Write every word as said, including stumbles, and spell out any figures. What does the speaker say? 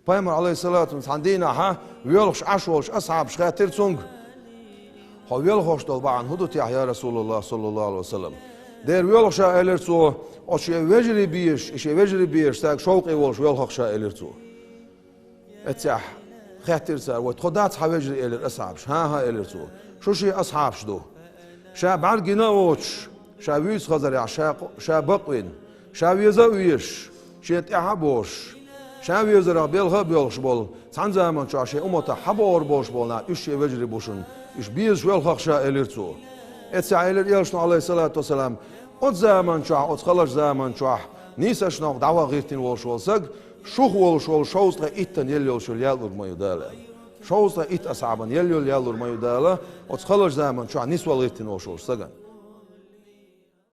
Пайхамар, Ӏалайхиссалату вассалам, цхьан дийнахьа воьлхуш Ӏаш волчу асхьабаша хаьттира цуьнга: «Хьо воьлхуш долу бахьана хӀун ду техьа, я Расулаллах, саллаллаху Ӏалайхи ва саллам?» «Дера воьлхуш», — элира цо, — «оцу шен вежарий безаш, и шен вежарий безаш стаг шовкъе волуш воьлхуш», — элира цо. Эццехь хаьттира цара: «Вай, тхо дац хьан вежарий?» — элира асхьабаша. «ХӀан-хӀа», — элира цо. «Шу шен асхьабаш ду. Ша бӀаьргина а воцуш, ша вуьйцу хазарехь, ша, ша бакъвина, ша веза а везаш, шена тӀаьхьа а бозуш, ша везарах белха а боьлхуш болу, цхьана заманчохь шен умматах хьан бохур болуш болу нах, уьш шен вежарий бу шуна, уьш безаш воьлхуш», — элира цо. Эццехь элира элчано, Ӏалайхиссалату вассалам: «Оцу заманчохь, оцу халачу заманчохь нийсачу новкъа дӀаваха гӀиртина волуш волу стаг, шух волуш волу шовзткъе иттан елла йолуш йолу ял лур ма ю Дала». Шовзткъе итт асхьабан елла йолу ял лур ма ю Дала, оцу халачу заманчохь нисвала гӀиртина волуш волчу стагана.